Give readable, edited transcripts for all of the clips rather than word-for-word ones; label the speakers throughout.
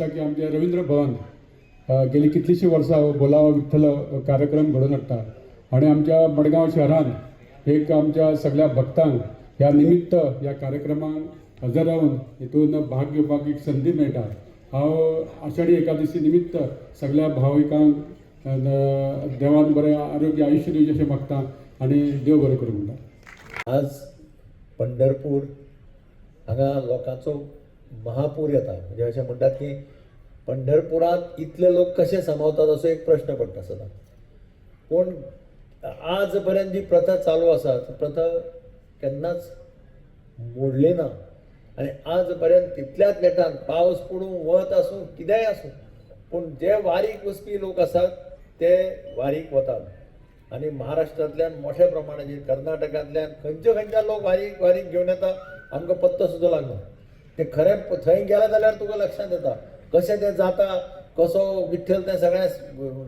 Speaker 1: दिसता की आमचें रवींद्र भवन गेली कितलींशीं वर्सां हो बोलावा विठ्ठल कार्यक्रम घडोवन हाडटा आनी आमच्या मडगांव शहरान एक आमच्या सगळ्या भक्तांक ह्या निमित्त ह्या कार्यक्रमाक हजर रावन हितून भाग घेवपाक एक संदी मेळटा. हांव आषाढी एकादशी निमित्त सगळ्या भाविकांक देवान बरें आरोग्य आयुश्य दिवचें अशें मागता आनी देव बरें करूं म्हणटा.
Speaker 2: आज पंढरपूर हांगा लोकांचो महापूर येता. म्हणजे अशें म्हणटात की पंढरपुरांत इतले लोक कशे सामावतात असो एक प्रश्न पडटा सदां. पूण आज पर्यंत जी प्रथा चालू आसा ती प्रथा केन्नाच मोडली ना आनी आज पर्यंत तितल्याच नेटान पावस पडूं, वत आसूं, कितेंय आसूं, पूण जे वारीक वचपी लोक आसात ते वारीक वतात. आनी महाराष्ट्रांतल्यान मोठ्या प्रमाणाचेर, कर्नाटकांतल्यान, खंयच्या खंयच्या लोक वारीक घेवन येता, आमकां पत्तो सुद्दां लागना. ते खरें थंय गेले जाल्यार तुका लक्षांत येता कशें तें जाता, कसो विठ्ठल तें सगळें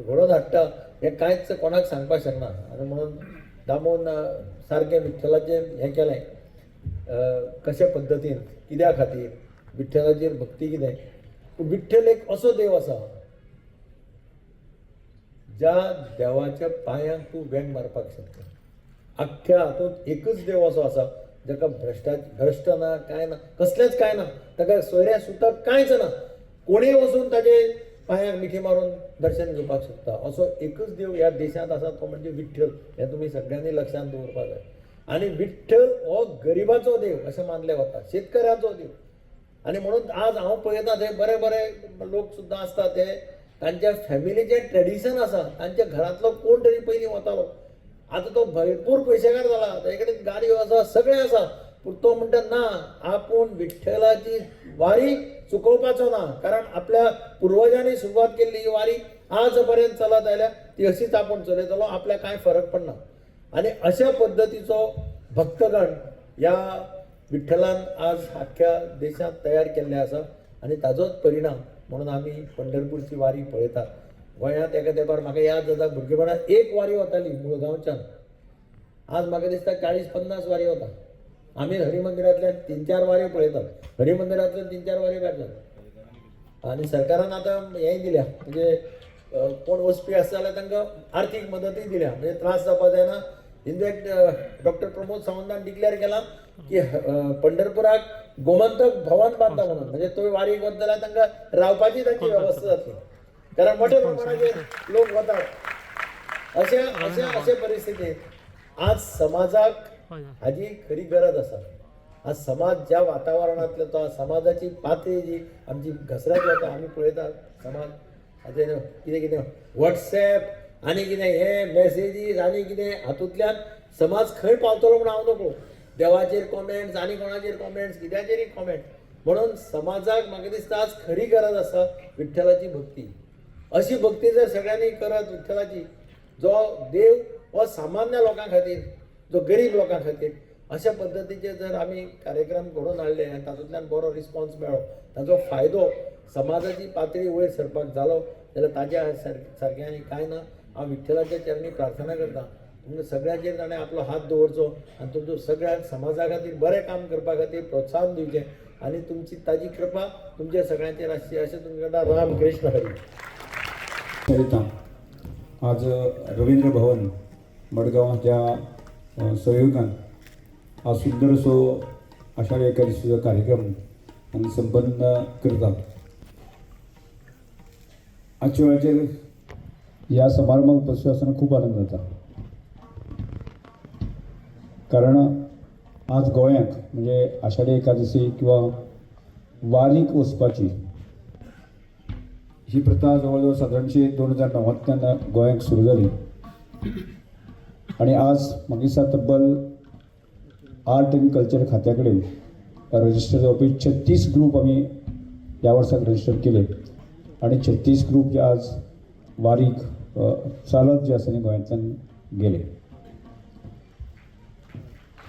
Speaker 2: घडोवन हाडटा हें कांयच कोणाक सांगपाक शकना. आनी म्हणून दामून सारकें विठ्ठलाचें हें केलें, कशा पद्दतीन, कित्या खातीर विठ्ठलाचेर भक्ती कितें. पूण विठ्ठल एक असो देव आसा ज्या देवाच्या पांयांक तूं वेंग मारपाक शकता. आख्ख्या हातूंत एकच देव असो आसा जाका भ्रश्ट ना, कांय ना, कसलेंच कांय ना, ताका सोयऱ्या सुताक कांयच ना, कोणूय वचून ताजे पांयांक मिठी मारून दर्शन घेवपाक शकता. असो एकच देव ह्या देशांत आसा, तो म्हणजे विठ्ठल. हें तुमी सगळ्यांनी लक्षांत दवरपाक जाय. आनी विठ्ठल हो गरिबाचो देव अशें मानलें वता, शेतकऱ्याचो देव. आनी म्हणून आज हांव पळयता थंय बरे बरे लोक सुद्दां आसता, ते तांच्या फॅमिलीचें ट्रेडिशन आसा, तांच्या घरांतलो कोण तरी पयलीं वतालो, आतां तो भरपूर पयशेकार जाला, ताजे कडेन गाडयो आसा, सगळें आसा, पूण तो म्हणटा ना, आपूण विठ्ठलाची वारी चुकोवपाचो ना, कारण आपल्या पुर्वजांनी सुरवात केल्ली ही वारी आज पर्यंत चलत आयल्या, ती अशीच आपूण चलयतलो, आपल्याक कांय फरक पडना. आनी अशा पद्दतीचो भक्तगण ह्या विठ्ठलान आज आख्ख्या देशांत तयार केल्ले आसा आनी ताजोच परिणाम म्हणून आमी पंढरपूरची वारी पळयतात. गोंयांत एका तेंपार म्हाका याद जाता भुरगेपणांत एक वारी वताली मुळगांवच्यान, आज म्हाका दिसता 40-50 वारी वता. आमी हरिमंदिरांतल्यान 3-4 वाऱ्यो पळयतात, हरिमंदिरांतल्यान 3-4 वाऱ्यो काडटात. आनी सरकारान आतां हेंय दिल्या, म्हणजे कोण वचपी आसा जाल्यार तांकां आर्थीक मदतूय दिल्या, म्हणजे त्रास जावपाक जायना. इनफॅक्ट डॉक्टर प्रमोद सावंतान डिक्लेअर केलां की पंढरपुराक गोमंतक भवन बांदता म्हणून, म्हणजे थंय वारीक वता जाल्यार तांकां रावपाची तांची वेवस्था जातली, कारण मोठ्या प्रमाणाचेर लोक वतात. अशा अशा अशे परिस्थितीत आज समाजाक हाजी खरी गरज आसा. आज समाज ज्या वातावरणांतलो, तो समाजाची पातळी जी आमची घसरत वता, आमी पळयतात समाज हाजेर कितें कितें वॉट्सॅप आनी कितें हे मॅसेजीस आनी कितें, हातूंतल्यान समाज खंय पावतलो म्हूण हांव नकळो. देवाचेर कॉमेंट्स आनी कोणाचेर कॉमेंट्स, कित्याचेरय कॉमेंट. म्हणून समाजाक म्हाका दिसता आज खरी गरज आसा विठ्ठलाची भक्ती. अशी भक्ती जर सगळ्यांनी करत विठ्ठलाची, जो देव हो सामान्य लोकां खातीर, जो गरीब लोकां खातीर, अशा पद्दतीचे जर आमी कार्यक्रम घडोवन हाडले आनी तातूंतल्यान बरो रिस्पॉन्स मेळ्ळो, ताचो फायदो समाजाची पातळी वयर सरपाक जालो जाल्यार ताज्या सारकें आनी कांय ना. हांव विठ्ठलाच्या चरणी प्रार्थना करता, तुमकां सगळ्यांचेर ताणें आपलो हात दवरचो आनी तुमचो सगळ्यांक समाजा खातीर बरें काम करपा खातीर प्रोत्साहन दिवचें आनी तुमची ताजी कृपा तुमच्या सगळ्यांचेर आसची अशें तुमकां. राम कृष्ण हरी.
Speaker 3: सरिता, आज रवींद्र भवन मडगांव हाच्या सहयोगान आज सुंदर असो आषाढी एकादशीचो कार्यक्रम आमी संपन्न करतात. आजच्या वेळाचेर ह्या समारंभाक उपस्थित आसतना खूब आनंद जाता, कारण आज गोंयांक म्हणजे आषाढी एकादशी किंवा वारीक वचपाची ही प्रथा जवळ जवळ सादारणशी 2009तांतल्यान गोंयांक सुरू जाली आनी आज म्हाका दिसता तब्बल आर्ट आनी कल्चर खात्या कडेन रजिस्टर जावपी 36 ग्रूप आमी ह्या वर्साक रजिस्टर केले आनी 36 ग्रूप जे आज वारीक चालत जे आसा न्ही गोंयांतल्यान गेले.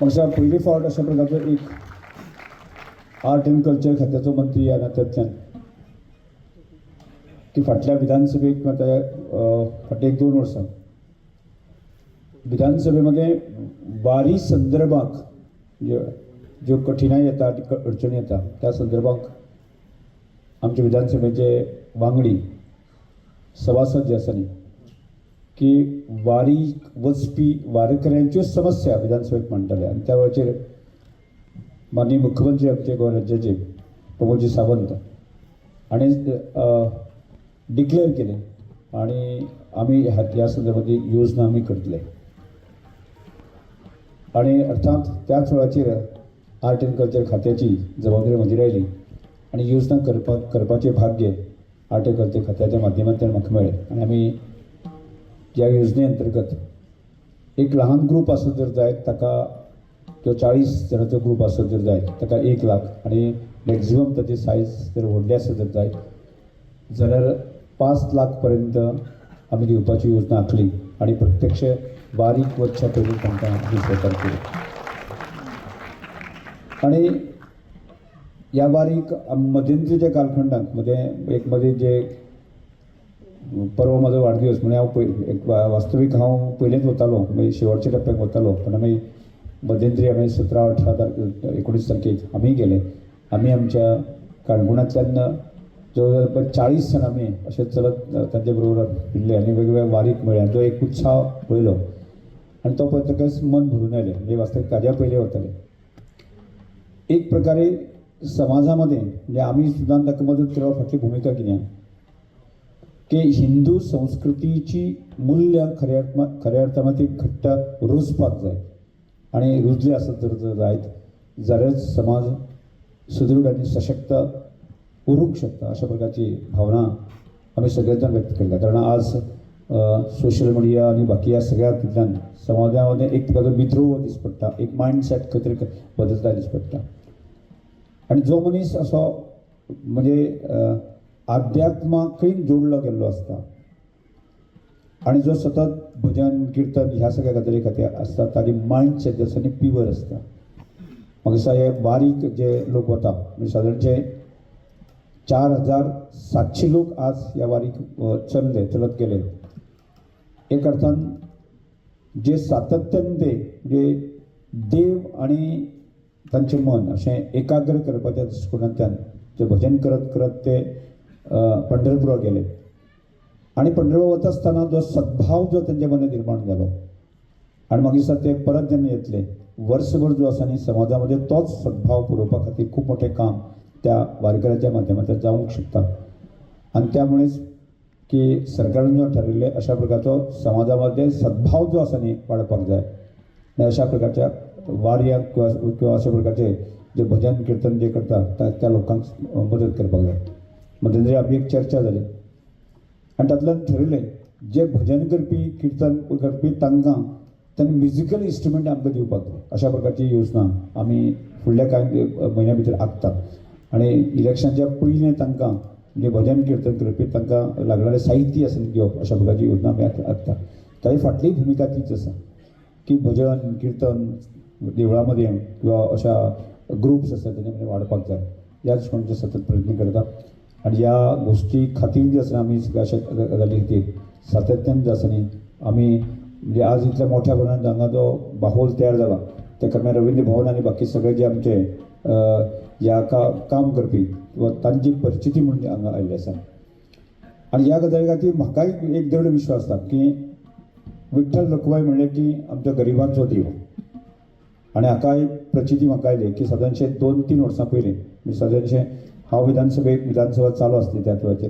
Speaker 3: म्हाका दिसता पयली फावट अशा प्रकारचो एक आर्ट आनी कल्चर खात्याचो मंत्री ह्या नात्यांतल्यान की फाटल्या विधानसभेक किंवा त्या फाटल्या 1-2 वर्सां विधानसभेमध्ये वारी संदर्भाक ज्यो ज्यो कठिणाई येता, अडचणी येता, त्या संदर्भाक आमचे विधानसभेचे वांगडी सभासद जे आसा न्ही की वारी वचपी वारेकऱ्यांच्यो समस्या विधानसभेत मांडटाले आनी त्या वेळाचेर माननीय मुख्यमंत्री आमचे गोंय राज्याचे प्रमोदजी सावंत हाणें डिक्लेअर केलें आनी आमी ह्या संदर्भात एक योजना आमी करतले. आनी अर्थात त्याच वेळाचेर आर्ट एंड कल्चर खात्याची जबाबदारी म्हजेर आयली आनी योजना करपाचें भाग्य आर्ट एंड कल्चर खात्याच्या माध्यमांतल्यान म्हाका मेळ्ळें. आनी आमी ह्या योजने अंतर्गत एक लहान ग्रूप आसत जर जायत ताका जो 40 जाणांचो ग्रूप आसत जर जायत ताका 1 लाख आनी मॅक्झिमम ताची सायज जर व्हडली आसत जर जायत जाल्यार 5 लाख पर्यंत आमी दिवपाची योजना आंखली आनी प्रत्यक्ष बारीक वचच्या पयलीं तांकां आमी सहकार्य केलें. आनी ह्या बारीक मध्यंतरीच्या कालखंडांत मदें एक मदीं जे परवा म्हजो वाडदिवस म्हळ्यार हांव एक वास्तवीक हांव पयलेंच वतालो, मागीर शेवटच्या टप्प्याक वतालो, पण आमी मध्यंतरी आमी 17, 18 तारखे 19 तारखेक आमी गेले. आमी आमच्या काणकोणांतल्यान जवळ जवळ 40 जाण आमी अशें चलत तांचे बरोबर फिरले आनी वेगवेगळ्या वारीक मेळ्ळे. तो एक उत्साह पळयलो आनी तो पळयतकच मन भरून आयलें. म्हणजे वास्तवीक ताज्या पयलीं वताले. एक प्रकारे समाजामध्ये म्हणजे आमी सुद्दां ताका मदत करपा फाटली भुमिका कितें आहा की हिंदू संस्कृतीची मूल्यां खऱ्या अर्थान ती घट्ट रुजपाक जाय आनी रुजली आसत जर जायत जाल्यारच समाज सुदृढ आनी सशक्त उरूंक शकता अशा प्रकारची भावना आमी सगळे जाण व्यक्त करता. कारण आज सोशल मिडिया आनी बाकी ह्या सगळ्या हातूंतल्यान समाजा मदें एक प्रकारचो विद्रोह दिस पडटा, एक मायंडसेट खंय तरी बदलता दिस पडटा. आनी जो मनीस असो म्हणजे आध्यात्माकय जोडलो गेल्लो आसता आनी जो सतत भजन किर्तन ह्या सगळ्या गजाली खातीर आसता ताजी मायंडसेट जे आसा न्ही प्युअर आसता. म्हाका दिसता हे बारीक जे लोक वता म्हणजे सादारणचे 4700 लोक आज ह्या वारीक चल्ले, चलत गेले. एक अर्थान जे सातत्यान ते म्हणजे देव आनी तांचें मन अशें एकाग्र करपाच्या दृश्टिकोनांतल्यान जे भजन करत करत ते पंढरपुराक गेले आनी पंढरपूर वता आसतना जो सद्भाव जो तांच्या मनांत निर्माण जालो आनी मागीर दिसता ते परत जेन्ना येतले वर्सभर जो आसा न्ही समाजा मदें तोच सद्भाव पुरोवपा खातीर खूब मोठें काम त्या वारकऱ्याच्या माध्यमांतल्यान जावंक शकता. आनी त्यामुळेच की सरकारान जो ठरयल्लें अशा प्रकारचो समाजा मदें सद्भाव जो आसा न्ही वाडपाक जाय आनी अशा प्रकारच्या वारयांक किंवा अशा प्रकारचे जे भजन किर्तन जे करता त्या लोकांक मदत करपाक जाय. मध्यंतरी आमी एक चर्चा जाली आनी तातूंतल्यान ठरयलें जे भजन करपी किर्तन करपी तांकां तांणी म्युजिकल इन्स्ट्रुमेंट आमकां दिवपाक जाय अशा प्रकारची योजना आमी फुडल्या कांय म्हयन्या भितर आंखतात आनी इलेक्शनच्या पयलीं तांकां म्हणजे भजन किर्तन करपी तांकां लागणारें साहित्य आसा घेवप अशा प्रकारची योजना आमी आंखतात. ताजी फाटली भुमिका तीच आसा की भजन किर्तन देवळां मदें किंवा अशा ग्रुप्स आसा तेंच्या मदें वाडपाक जाय ह्या दृश्टिकोनाचेर सतत प्रयत्न करता. आनी ह्या गोश्टी खातीर जे आसा आमी सगळ्या अशा गजाली खातीर सातत्यान जे आसा न्ही आमी म्हणजे आज इतल्या मोठ्या प्रमाणात हांगा जो माहोल तयार जाला ते कारण रवींद्र भवन आनी बाकी सगळे जे आमचे ह्या काम करपी किंवा तांची परिचिती म्हणून हांगा आयिल्ली आसा. आनी ह्या गजाली खातीर म्हाकाय एक दृढ विश्वास आसा की विठ्ठल रखुमाई म्हणलें की आमच्या गरिबांचो देव. आनी हाका एक प्रचिती म्हाका आयली की सादारणशें 2-3 वर्सां पयलीं म्हणजे सादारणशें हांव विधानसभेक विधानसभा चालू आसली त्याच वेळाचेर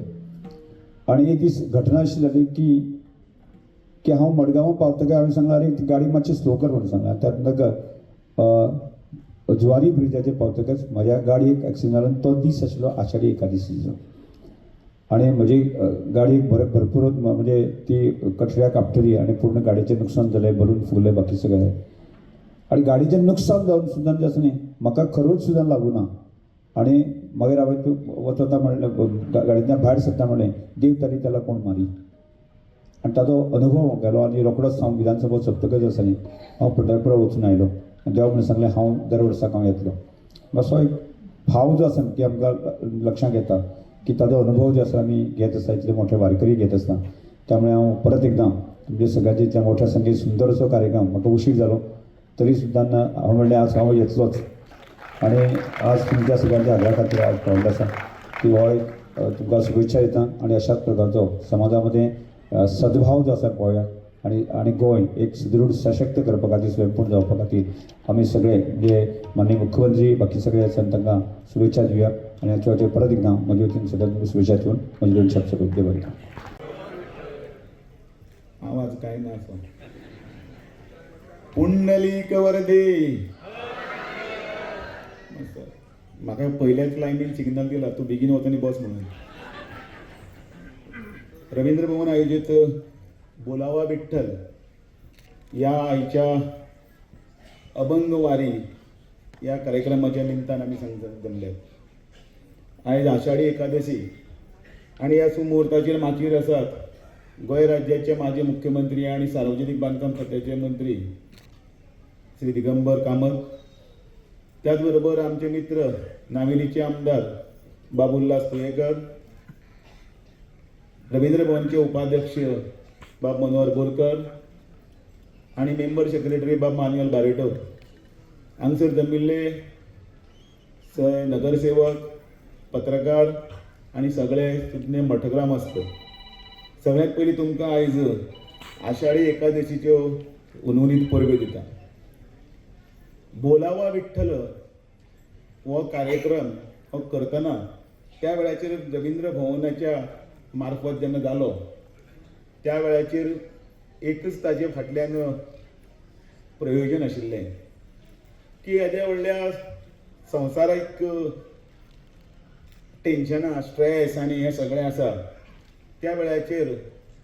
Speaker 3: आनी एक दीस घटना अशी जाली की हांव मडगांवां पावतकच हांवें सांगलें आरे गाडी मातशी स्लो कर म्हणून सांगलें. आनी त्यात जुवारी ब्रिजाचेर पावतकच म्हज्या गाडयेक एक्सिडंट जालो आनी तो दीस आशिल्लो आषाढी एकादशीचो. आनी म्हजी गाडयेक भरपूर म्हणजे ती कठड्याक आपटली आनी पूर्ण गाडयेचें नुकसान जालें, बलून फुगलें, बाकी सगळें जालें. आनी गाडयेचें नुकसान जावन सुद्दां जें आसा न्ही म्हाका खरोच सुद्दां लागूं ना. आनी मागीर हांवें वता म्हणलें गाडयेंतल्यान भायर सरता म्हणलें देव तारी त्याला कोण मारी. आनी ताजो अनुभव म्हाका आयलो आनी रोखडोच हांव विधानसभा सोंपतकच आसा न्ही हांव पंढरपुरा वचून आयलो आनी देवा म्हणून सांगलें हांव दर वर्साक हांव येतलो. असो एक भाव जो आसा की आमकां लक्षांत येता की ताजो अनुभव जो आसा आमी घेत आसता, इतले मोठे वारकरी घेत आसता. त्यामुळे हांव परत एकदां तुमच्या सगळ्यांचे इतल्या मोठ्या संख्येन सुंदर असो कार्यक्रम म्हाका उशीर जालो तरी सुद्दां हांव म्हणलें आज हांव येतलोच. आनी आज तुमच्या सगळ्यांच्या आग्रहा खातीर आज पावल्लो आसा की हो एक तुमकां शुभेच्छा दिता आनी अशाच प्रकारचो समाजा मदें सद्भाव जो आसा पळोवया आनी आनी गोंय एक सुदृढ सशक्त करपा खातीर, स्वयंपूर्ण जावपा खातीर आमी सगळे म्हणजे माननीय मुख्यमंत्री बाकी सगळे आसा तांकां शुभेच्छा दिवया आनी हाचे वटेन परत एकदां म्हजे वतीन सगळ्यांक तुमकां शुभेच्छा दिवन म्हजे दोन शब्द सोंपयता. देव बरें करूं.
Speaker 4: आवाज काय ना असो. पुंडलीक वरदे. मस्त. म्हाका पयल्याच लायनीन सिग्नल दिला, तूं बेगीन वच आनी बस म्हणून. रवींद्र भवन आयोजित बोलावा विठ्ठल या आयच्या अभंगवारी या कार्यक्रमाच्या निमतान आमी जमले. आयज आषाढी एकादशी आनी ह्या सुमुहूर्ताचेर माचयेर आसात गोंय राज्याचे माजी मुख्यमंत्री आनी सार्वजनीक बांदकाम खात्याचे मंत्री श्री दिगंबर कामत, त्याच बरोबर आमचे मित्र नावेलीचे आमदार बाब उल्हास तुयेकर, रवींद्र भवनचे उपाध्यक्ष बाब मनोहर बोरकर आनी मेंबर सेक्रेटरी बाब मान्युएल बारेटो, हांगसर जमिल्ले नगरसेवक, पत्रकार आनी सगळे सुज्ञ मठग्रामस्थ, सगळ्यात पयलीं तुमकां आयज आषाढी एकादशीच्यो हुनहुनीत परब्यो दिता. बोलावा विठ्ठल हो कार्यक्रम हो करतना त्या वेळाचेर रवींद्र भवनाच्या मार्फत जेन्ना जालो त्या वेळाचेर एकच ताजे फाटल्यान प्रयोजन आशिल्लें की येद्या व्हडल्या संवसाराक टेन्शनां, स्ट्रेस आनी हें सगळें आसा, त्या वेळाचेर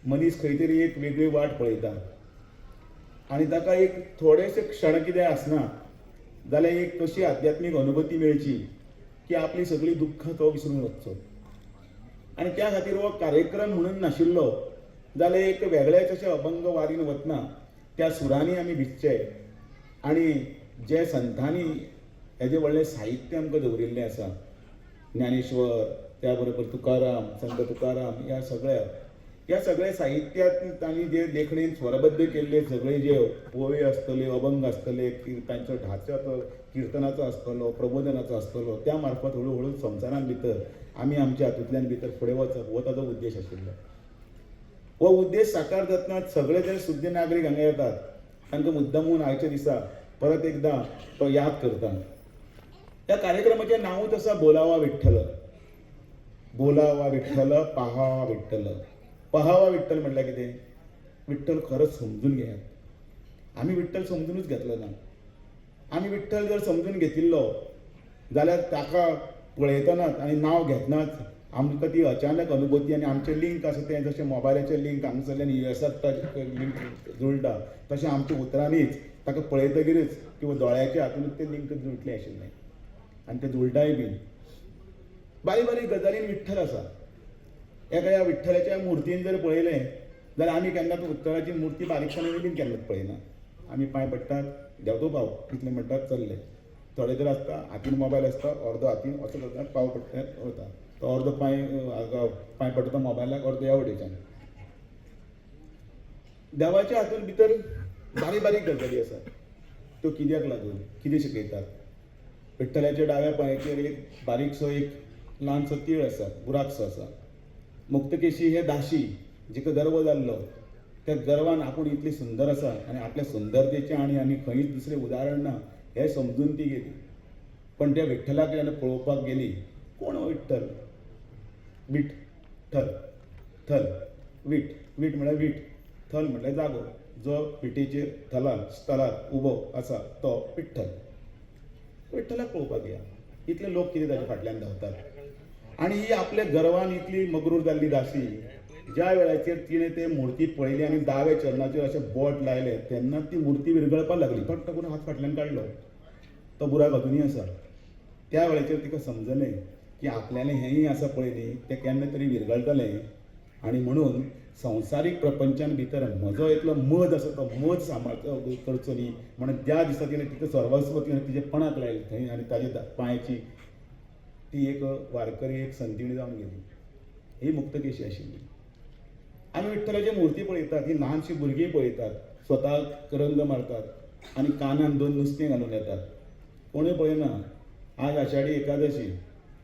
Speaker 4: मनीस खंय तरी एक वेगळी वाट पळयता आनी ताका एक थोडेशे क्षण कितें आसना जाल्यार एक कशी आध्यात्मीक अनुभूती मेळची की आपली सगळीं दुख्खां तो विसरून वचचो. आनी त्या खातीर हो कार्यक्रम म्हणून नाशिल्लो जाल्यार एक वेगळेच अशें अभंग वारीन वतना त्या सुरांनी आमी भिजचे आनी जे संतांनी हेजें व्हडलें साहित्य आमकां दवरिल्लें आसा, ज्ञानेश्वर, त्या बरोबर तुकाराम, संत तुकाराम, ह्या सगळ्या साहित्यांत तांणी जे लेखणेन स्वरबद्ध केल्ले सगळे जे ओवी आसतले, अभंग आसतले, तांचो ढाचो तो किर्तनाचो आसतलो, प्रबोधनाचो आसतलो, त्या मार्फत हळू हळू संवसारान भितर आमी आमच्या हातूंतल्यान भितर फुडें वचप हो ताजो उद्देश आशिल्लो. हो उद्देश साकार जातना सगळे जे शुद्ध नागरीक हांगा येतात तांकां मुद्दामून आयच्या दिसा परत एकदां तो याद करता. त्या कार्यक्रमाचें नांवूच आसा बोलावा विठ्ठल. बोलावा विठ्ठल, पहावा विठ्ठल. पहावा विठ्ठल म्हटल्यार कितें? विठ्ठल खरोच समजून घेयात. आमी विठ्ठल समजुनूच घेतलो ना. आमी विठ्ठल जर समजून घेतिल्लो जाल्यार ताका पळयतनाच आनी नांव घेतनाच आमकां ती अचानक अनुभूती आनी आमचें लिंक आसा तें जशें मोबायलाचें लिंक हांगासरल्यान युएसाक लिंक जुळटा तशें आमच्या उतरांनीच ताका पळयतगीरच किंवा दोळ्याच्या हातूनच तें लिंक जुळटलें आशिल्लें आनी तें जुळटाय बीन. बारीक बारीक गजालीन विठ्ठल आसा. एका ह्या विठ्ठलाच्या मुर्तीन जर पळयलें जाल्यार आमी केन्नाच विठ्ठलाची मुर्ती बारीकसाणेन बीन केन्नाच पळयना. आमी पांय पडटात, देंवतो पाव इतलें म्हणटात, चल्ले. थोडे तर आसता हातीन मोबायल आसता, अर्दो हातीन असो करता, पाव पडटा वता, तो अर्दो पांय पांय पडटा मोबायलाक, अर्दो ह्या वटेच्यान. देवाच्या हातून भितर बारीक बारीक गजाली आसात. त्यो कित्याक लागून कितें शिकयतात? विठ्ठलाच्या डाव्या पांयाचेर एक बारीकसो एक ल्हानसो तीळ आसा, बुराकसो आसा. मुक्तकेशी हे दाशी जिका गर्व जाल्लो त्या गर्वान आपूण इतली सुंदर आसा आनी आपल्या सुंदरतेचें आनी आनी खंयच दुसरें उदाहरण ना हें समजून ती गेली. पण त्या विठ्ठलाक जेन्ना पळोवपाक गेली, कोण हो विठ्ठल? वीट थल थल वीट, वीट म्हळ्यार वीट, थल म्हळ्यार जागो, जो विटेचेर थलार स्थलार उबो आसा तो विठ्ठल. विठ्ठलाक पळोवपाक या, इतले लोक कितें ताच्या फाटल्यान धांवतात. आनी ही आपल्या गर्वान इतली मगरूर जाल्ली दासी ज्या वेळाचेर तिणें ते मुर्ती पळयली आनी दाव्या चरणाचेर अशें बोट लायलें तेन्ना ती मुर्ती विरगळपाक लागली. फट्ट करून हात फाटल्यान काडलो, तो बुराक अजुनूय आसा. त्या वेळाचेर तिका समजलें की आपल्यालें हेंय आसा पळय न्ही तें केन्ना तरी विरगळटलें आनी म्हणून संवसारीक प्रपंचान भितर म्हजो इतलो मद आसा तो मद सांबाळचो करचो न्ही म्हणून ज्या दिसा तिणें तिका सर्वस्व तिणें तिजे पणाक लायलें थंय आनी ताजे पांयाची ती एक वारकरी एक संतीणी जावन गेली. ही मुक्तकेशी आशिल्ली. आमी विठ्ठलाची मुर्ती पळयतात, ही ल्हानशी भुरगीं पळयतात, स्वताक रंग मारतात आनी कानान दोन नुस्तें घालून येतात. कोणूय पळयना. आज आषाढी एकादशी,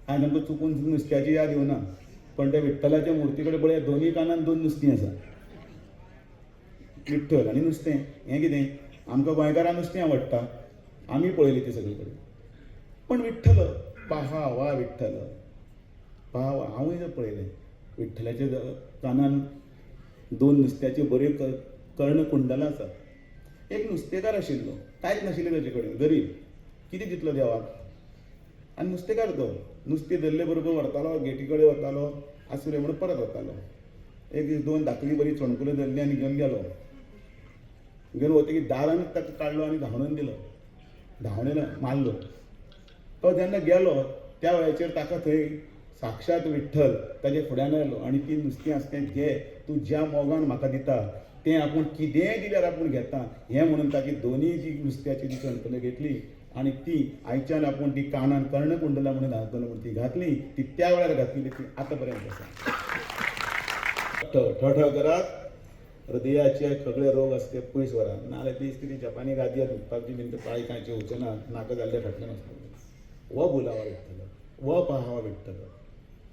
Speaker 4: आज आमकां चुकून नुस्त्याची याद येवना. पण त्या विठ्ठलाच्या मुर्ती कडेन पळयात, दोनूय कानान दोन नुस्तीं आसा. विठ्ठल आनी नुस्तें हें कितें आमकां गोंयकारांक नुस्तें आवडटा, आमी पळयली ती सगळी कडेन. पण विठ्ठल पहा वा विठ्ठल पहा वा, हांवूय जर पळयलें विठ्ठलाच्या कानान दोन नुस्त्याच्यो बऱ्यो कर्णकुंडलां आसात. एक नुस्तेकार आशिल्लो, कांयच नाशिल्लें ताचे कडेन, गरीब, कितें दितलो देवाक. आनी नुस्तेकार तो नुस्तें धरले बरोबर व्हरतालो, गेटी कडेन वतालो, आसूं रे म्हणून परत वतालो. एक दीस दोन धाकली बरी चणकुलां धरलीं आनी घेवन गेलो. घेवन वतकीर दारानूच ताका काडलो आनी धांवडून दिलो, धांवडून मारलो. तो जेन्ना गेलो त्या वेळाचेर ताका थंय साक्षात विठ्ठल ताजे फुड्यान आयलो आनी ती नुस्तें आसा तें घे, तूं ज्या मोगान म्हाका दिता तें आपूण कितेंय दिल्यार आपूण घेता हें म्हणून ताची दोनूय जी नुस्त्याची ती चणकुलां घेतली आनी ती आयच्यान आपूण ती कानान कर्णकुंडलां म्हणून घालतलो म्हणून ती घातली. ती त्या वेळार घातलेली ती आतां पर्यंत आसा. ठठ करात, हृदयाचे सगळे रोग आसा ते पयस व्हरा. नाजाल्यार ती स्थिती जपानी गादयेर न्हिदपाक जी बीन पाळी कांय येवचें ना, नाका जाल्ले फाटल्यान वचपाक. हो बुलावा विठ्ठल, हो पहावा विठ्ठल.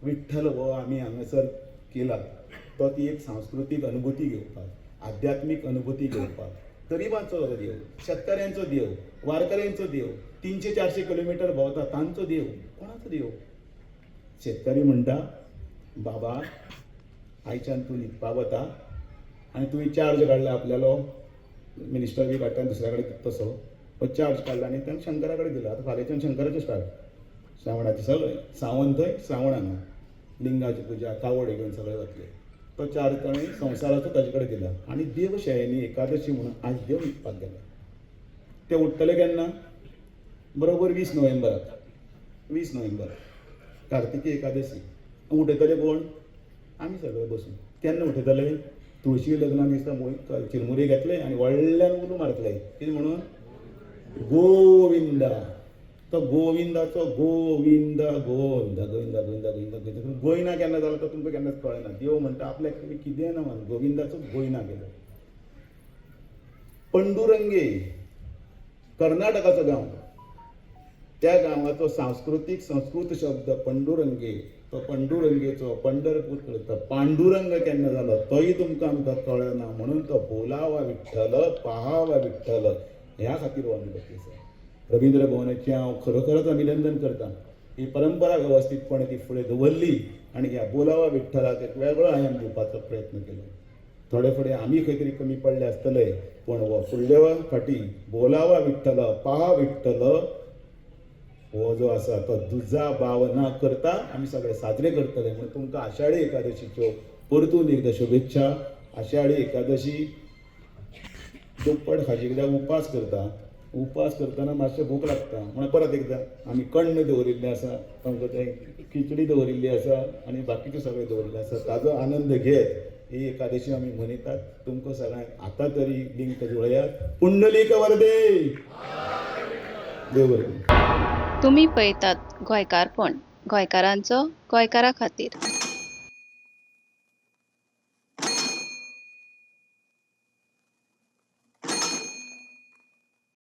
Speaker 4: विठ्ठल हो आमी हांगासर केला तो ती एक सांस्कृतीक अनुभूती घेवपाक, आध्यात्मीक अनुभूती घेवपाक. गरिबांचो हो देव, शेतकाऱ्यांचो देव, वारकऱ्यांचो देव, 300-400 किलोमिटर भोंवता तांचो देव. कोणाचो देव? शेतकरी म्हणटा, बाबा आयच्यान तूं न्हिदपाक वता आनी तुवें चार्ज काडला आपल्यालो, मिनिस्टर बी काडटा दुसऱ्या कडेन तसो हो चार्ज काडला आनी ताणें शंकरा कडेन दिला. आतां फाल्यांच्यान शंकराचें स्टार्ट, श्रावणाचें सगळें, सावन थंय श्रावण हांगा, लिंगाची पुजा, कावड घेवन सगळें वतलें. तो चार्ज ताणें संवसाराचो ताजे कडेन दिला आनी देवशयनी एकादशी म्हणून आज देव न्हिदपाक गेले. ते उठ्ठले केन्ना? बरोबर 20 नोव्हेंबराक, 20 नोव्हेंबर कार्तिकी एकादशी. उठयतले कोण? आमी सगळे बसून. केन्ना उठयतले? तुळशी लग्नाक दिसता चिरमुरी घेतले आनी व्हडल्यान उलो मारतले, कितें म्हणून? गोविंदा. तो गोविंदाचो गोविंदा गोविंदा गोविंदा गोविंदा गोविंदा गोविंदा गोयना केन्ना जालो तो तुमकां केन्नाच कळना. देव म्हणटा आपल्याक तुमी कितें ना म्हण, गोविंदाचो गोयना केलो. पंडुरंगे कर्नाटकाचो गांव, त्या गांवाचो सांस्कृतीक संस्कृत शब्द पंडुरंगे. तो पंडुरंगेचो पंढरपूर करता पांडुरंग केन्ना जालो तोय तुमकां आमकां कळना. म्हणून तो बोलावा विठ्ठल पहावा विठ्ठल ह्या खातीर हो अनुभूती आसा. रवींद्र भवनाचें हांव खरोखरच अभिनंदन करता. ही परंपरा वेवस्थीतपणे ती फुडें दवरली आनी ह्या बोलावा विठ्ठलाक एक वेगळो आयाम दिवपाचो प्रयत्न केलो. थोडे फुडें आमी खंय तरी कमी पडले आसतले, पूण हो फुडल्या फाटी बोलावा विठ्ठल पहा विठ्ठल हो जो आसा तो दुजा भाव ना करता आमी सगळे साजरे करतले. म्हणून तुमकां आषाढी एकादशीच्यो परतून एकदां शुभेच्छा. आषाढी एकादशी दुप्पट खाजी कित्याक उपास करता, उपास करतना मातशें भूक लागता म्हणून परत एकदां आमी कण्ण दवरिल्लें आसा, तांकां तें खिचडी दवरिल्ली आसा आनी बाकीचें सगळें दवरिल्लें आसा. ताजो आनंद घेत ही एकादशी आमी मनयतात. तुमकां सगळ्यांक आतां तरी लिंक जुळयात. पुंडलीक वरदे, देव बरें.
Speaker 5: तुमी पळयतात गोंयकारपण, गोंयकारांचो गोंयकारा खातीर.